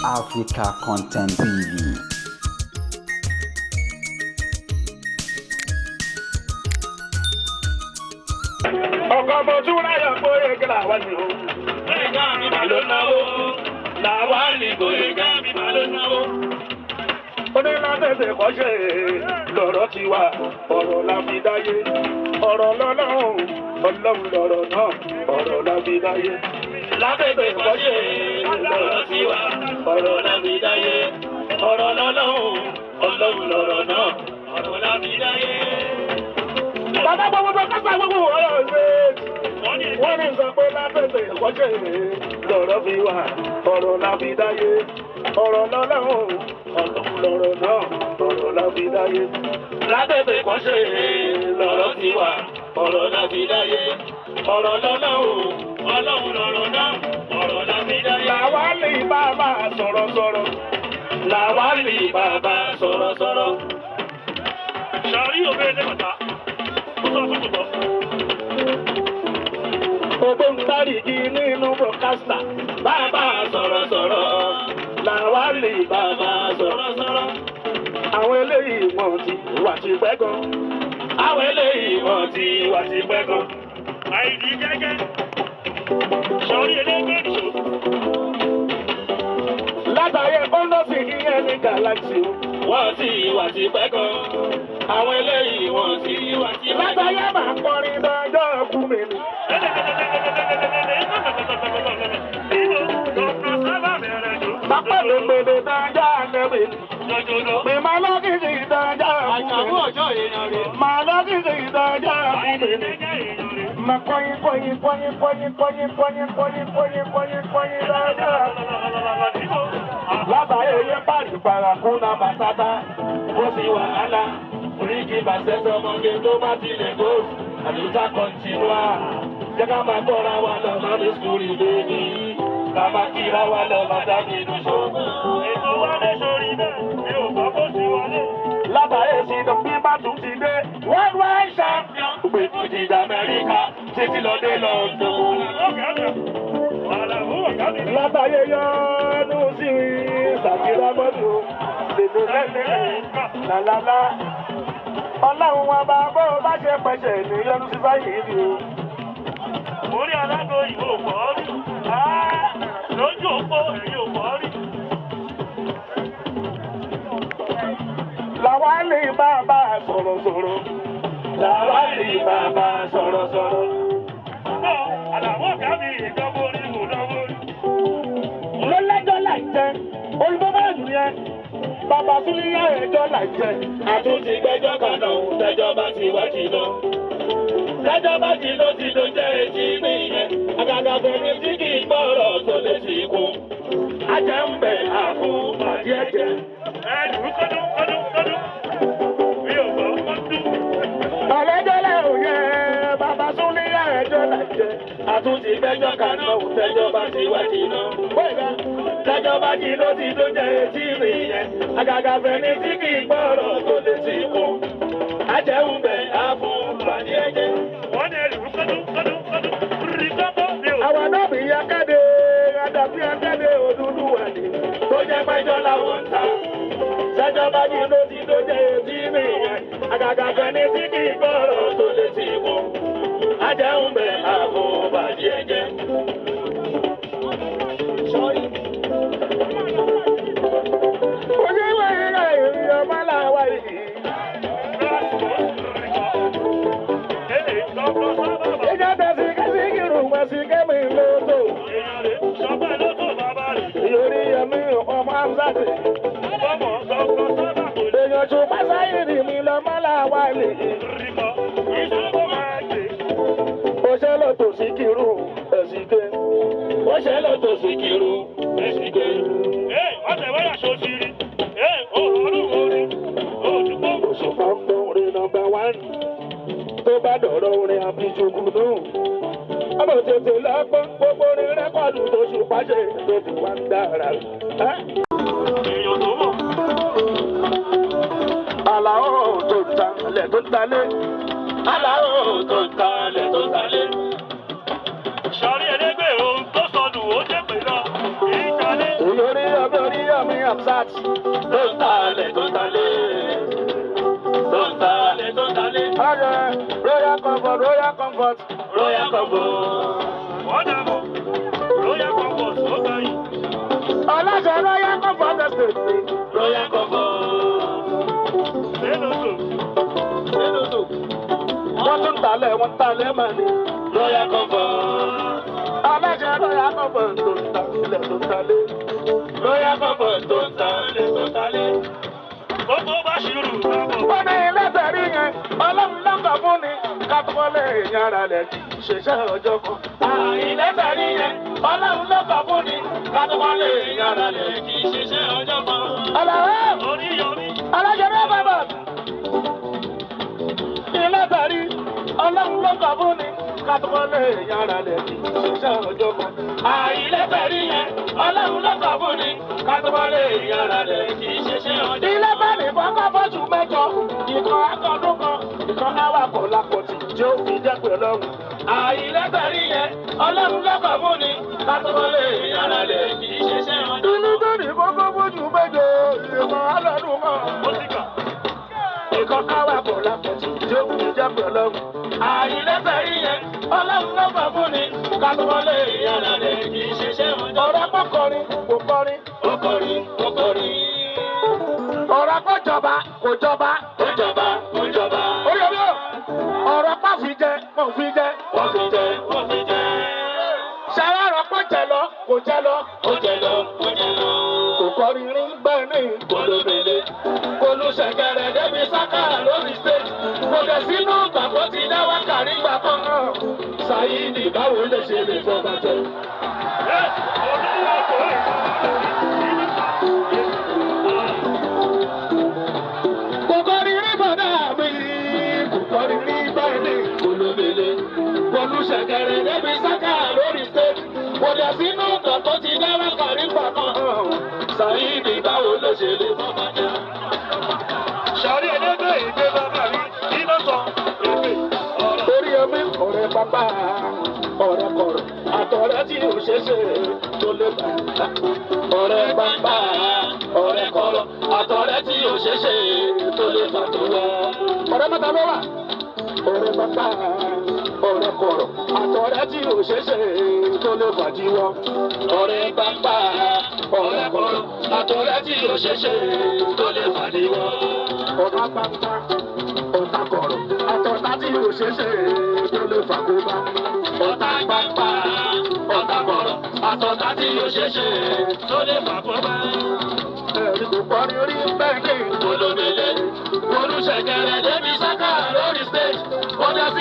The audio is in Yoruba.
Africa Content TV. Ọkọ mo tún ráyọ̀ Gbóyèga làwa ni o. Gbóyèga mi mà ló náwó. Làwa ni Gbóyèga mi mà ló náwó. Ó ní látẹ̀sẹ̀ kọ́ṣẹ́ lọ̀rọ̀ ti wà, ọ̀rọ̀ la fi dáyé. Ọ̀rọ̀ lọ́lọ́run, ọlọ́run lọ̀rọ̀ náà, ọ̀rọ̀ la fi dáyé. Látẹ̀sẹ̀ kọ́ṣẹ́ lọ̀rọ̀ ti wà, ọ̀rọ̀ la fi dáyé. Ọ̀rọ̀ lọ́lọ́run, ọlọ́run lọ̀rọ̀ náà, ọ̀rọ̀ la fi dáyé. Bàbá gbogbo kásá gbogbo ọ̀rọ̀ ṣe. Wọ́n ní sọ pé látẹ̀sẹ̀ kọ́ṣẹ́ lọ̀rọ̀ fi wà, ọ̀rọ̀ la fi dáyé. Ọ̀rọ̀ lọ́lọ́run, ọlọ́run lọ̀rọ̀ náà, ọ̀rọ̀ la fi dáyé. Látẹ̀sẹ̀ kọ́ṣẹ́ lọ̀rọ̀ ti wà, ọ̀rọ̀ la fi dáyé. Ọ̀rọ̀ lọ́lọ́run, ọlọ́run lọ̀rọ̀ náà, ọ̀rọ̀ la fi dáyé. Làwa lè bàbá sọ̀rọ̀ sọ̀rọ̀. Làwa lè bàbá sọ̀rọ̀ sọ̀rọ̀. Sàrí òbí ẹni bàtà, ó sọ fún gbogbo. Ògbóǹtarìgì nínú broadcaster. Bàbá sọ̀rọ̀ sọ̀rọ̀. Làwa lè Bàbá sọ̀rọ̀ sọ̀rọ̀. Àwọn eléyìí wọ́n ti wà ti pẹ́ gan. Àwọn eléyìí wọ́n ti wà ti pẹ́ gan. Àìdí gẹ́gẹ́. Sọ̀rí elégbé nìṣó. Látàyè kọ́ńdọ̀sì ìyẹn ní galaxy o. Wọ́n ti wà ti pẹ́ gan. Àwọn eléyìí wọ́n ti wà ti pẹ́ gan. Látàyè máa kọrin dájọ́ kú mi ni. Bàbá mi pèlè dájọ́ ànẹ́bì ni. Mi máa lọ́kìkì dájọ́ kú mi ni. Máa lọ́kìkì dájọ́ kú mi ni. Máa kọyin kọyin kọyin kọyin kọyin kọyin kọyin kọyin kọyin kọyin dájọ́. Látàyè yé pàrì parakú náà bàtàtà. Ó sì wàhálà. Oríkì bàṣẹ sọmọge tó bá tilẹ̀ góòsù. Àlùjá kọ̀ǹtínúà. Jẹ́ ká máa kọ́ra wa lọ lọ́dún sùkúrì bébí. Ká máa kíra wa lọ màdámì inú ṣògo. Ètò wálé sórí bẹ́ẹ̀, mi ò gbọ́ kó sí wọlé. Látàyè sí bí bá tún ti dé. Worldwide champion. Gbé Fújì d'Amẹ́ríkà títí lọ dé London. Àlàbú ọ̀gá mi. Látàyè yọnu sí sàtìrà mọ́tò. Lèlè lẹ́lẹ́ làlálá. Ọlọ́run wa bá bó o bá ṣe pẹ̀ṣẹ̀ ní yọnu sí sáyé ni o. Orí alágo ìwò pọ̀ rí. Lójú òpó ẹ̀yìn òpó rí. Làwa lè bá a bá a sọ̀rọ̀ sọ̀rọ̀. Làwa lè bàbá sọ̀rọ̀ sọ̀rọ̀. Bọ́ àlàbú ọ̀gá mi ìjọba orí ìwò lọ́wọ́ rí. Lọ́lẹ́jọ́ là ń jẹ, olùbọ́bá jù yẹn. Bàbá Súlíyà ẹjọ́ là ń jẹ. Àtúntì gbẹ́jọ́ kan náà tẹ́jọ́ bá ti wá jìnnà. Tẹ́jọ́ bá jìnnà ti ló jẹ́ etí nìyẹn. Àgàgà fẹ̀mí tí kì í gbọ́rọ̀ tó lè sì kú. Ajẹ́ ń bẹ̀ àfún pàdé ẹ̀jẹ̀. Ẹ̀lú kọ́dún kọ́dún kọ́dún. Mi ò gbọ́ kọ́dún. Ọ̀lẹ́jọ́ là ò yẹ, bàbá Súlíyà ẹjọ́ là ń jẹ. Àtúntì gbẹ́jọ́ kan náà tẹ́jọ́ bá ti wá jìnnà. Bóyá Tẹ́jọ́ bá jìnnà ti ló jẹ́ etí nìyẹn. Àgàgà fẹ̀mí tí kì í gbọ́rọ̀ tó lè sì kú. Ajẹ́ ń bẹ̀ àfún pàdé ẹ̀jẹ̀. Wọ́n ní ẹ̀lú kọ́dún kọ́dún kọ́dún. Rí kọ́bọ̀ mi ò. àwọn náà bí akéde, àdàbí akéde Odùduwà ni. Tó jẹ́ pẹ́jọ́ làwọn ń ta. Tẹ́jọ́ bá jí ló ti ló jẹ́ etí nìyẹn. Àgàgà fẹ́ni tí kì í gbọ́rọ̀ tó lè ti kú. Ajẹ́ ń bẹ̀ ààbò bàjẹ́ jẹ́. Ojú ìwé ìrìn ìrìn ọmọ làwa yìí. Ìjà tẹ̀sí kẹ́sí kìrù wẹ̀sí kẹ́mi lóto. Ìyórí ẹ̀mí ọmọ Amzati. Èèyàn tún pásáyìrì mi lọ́mọ làwa lè. Ó ṣe lọ tòsí kìrù ẹ̀sìn ké. Ó ṣe lọ tó sì kiri èsì ké. Òṣùpá ń bọ̀ orin nọmba wán. Tó bá dọ̀rọ̀ orin àbíjùkù náà. Ọmọ tètè lọ́gbọ́n gbogbo orin rẹ́kọ̀dù tó ṣùpá ṣe tó fi wá ń dára. Àlàó tó ń ta lẹ̀ tó ń talé. Àlàó tó ń talẹ̀ tó ń talé. Sọ̀rí ẹlẹ́gbẹ̀ẹ́ ohun tó sọnù ó jẹ́ pé lọ. Ìjọlé. Ìyórí ọbẹ̀ orí Amsat. Tó ń talẹ̀ tó ń talẹ̀. Tó ń talẹ̀ tó ń talẹ̀. Aláṣẹ Royal Comfort, Royal Comfort. Royal Comfort. Wọ́n Royal Comfort ó gbà yìí. Aláṣẹ Royal Comfort Estate. Royal Comfort. Sélòtò. Sélòtò. Wọ́n tún talẹ̀, wọ́n talẹ̀ mọ́ ni. Royal Comfort. Aláṣẹ Royal Comfort tó ń talẹ̀ tó ń talẹ̀. Royal Comfort tó ń talẹ̀ tó ń talẹ̀. Gbogbo bá ṣírù sábọ̀. Wọ́n ní lẹ́tẹ̀rí yẹn, ọlọ́run lọ́kọ̀ fún ni, kátólẹ̀ èèyàn ara rẹ̀ kì í ṣiṣẹ́ ọjọ́ kan. Àìlẹ́tẹ̀rí yẹn, ọlọ́run lọ́kọ̀ fún ni, kátólẹ̀ èèyàn ara rẹ̀ kì í ṣiṣẹ́ ọjọ́ kan. Ọlọ́run Orí yọrí. aláṣẹ Royal Comfort. Ìlẹ́tẹ̀rí, ọlọ́run lọ́kọ̀ fún ni, kátólẹ̀ èèyàn ara rẹ̀ kì í ṣiṣẹ́ ọjọ́ kan. Àìlẹ́tẹ̀rí yẹn, ọlọ́run lọ́kọ̀ fún ni, kátólẹ̀ èèyàn ara rẹ̀ kì í ṣiṣẹ́ ọjọ́ kan. Ilé bá nìkan kọ́ fọ́ṣù mẹ́jọ, ìkan akọ́dún kan, ìkan awakọ̀ lápọ̀tì tí ó fi jẹ́ pé ọlọ́run. Àìlẹ́tẹ̀rí yẹn, ọlọ́run lọ́kọ̀ fún ni, kátólẹ̀ èèyàn ara rẹ̀ kì í ṣiṣẹ́ ọjọ́ kan. Ilé bá nìkan kọ́ fọ́ṣù mẹ́jọ, ìkan alọ́dún kan. Ó sì kà. Ìkan awakọ̀ lápọ̀tì tí ó fi jẹ́ pé ọlọ́run. Àìlẹ́tẹ̀rí yẹn, ọlọ́run lọ́kọ̀ fún ni, kátólẹ̀ èèyàn ara rẹ̀ kì í ṣiṣẹ́ ọjọ́ kan. Ọ̀rọ̀ kọ́ kọrin, kò kọrin. Ó kọrin, ó kọrin. Ọ̀rọ̀ kọ́ jọba, kò jọba. Ó jọba, ó jọba. Orí omi o. Ọ̀rọ̀ kọ́ fi jẹ, kò fi jẹ. Wọ́n fi jẹ, wọ́n fi jẹ. Ṣàrà ọ̀rọ̀ kọ́ jẹ lọ, kò jẹ lọ. Ó jẹ lọ, ó jẹ lọ. Kò kọrin rí bẹ́ẹ̀ ní. Olóbele, olùṣẹ̀kẹ̀rẹ̀ débi sáká lórí stage. Kò dẹ̀ sínú ìgbàgbọ́ ti dá wákàrí gbà kan náà. Ṣàyídì báwo lè ṣe lè fọba jẹ? Olówó kò rí. Kò kọrin rí bọ̀dá mi. Kò kọrin rí bẹ́ẹ̀ ní. Olóbele, olùṣẹ̀kẹ̀rẹ̀ débi sáká lórí stage. Kò dẹ̀ sínú ìgbàgbọ́ ti dá wákàrí gbà kan náà. Ṣàyídì báwo lè ṣe lè fọba jẹ? Ṣàrí ẹlẹ́gbẹ́ ìgbé bàbá mi. Iná sọ. Èpè. Ọ̀rọ̀. Orí omi ọ̀rẹ́ bàbá ọ̀rẹ́ kọ̀rọ̀ àtọ̀rẹ́ tí ò ṣe ṣe tó lè bá. Ọ̀rẹ́ bàbá, ọ̀rẹ́ kọ̀rọ̀, àtọ̀rẹ́ tí ò ṣe ṣe tó lè fà tó wọ́. Ọ̀rẹ́ mẹ́ta ló wà. Ọ̀rẹ́ bàbá ọ̀rẹ́ kọ̀rọ̀ àtọ̀rẹ́ tí ò ṣe ṣe tó lè fàjíwọ́. Ọ̀rẹ́ bàbá, ọ̀rẹ́ kọ̀rọ̀, àtọ̀rẹ́ tí ò ṣe ṣe tó lè fà níwọ́. Ọ̀tá gbangba ọ̀tá kọ̀rọ̀ àtọ̀tá tí ò ṣe ṣe tó lè fàkóbá. Ọ̀tá gbangba, ọ̀tá kọ̀rọ̀, àtọ̀tá tí ò ṣe ṣe tó lè fà kó bá. Ẹ̀rí kò kọrin orí bẹ́ẹ̀ ní. Olómele, olùṣẹ̀kẹ̀rẹ̀ débi sáká lórí stage, ó dá sí.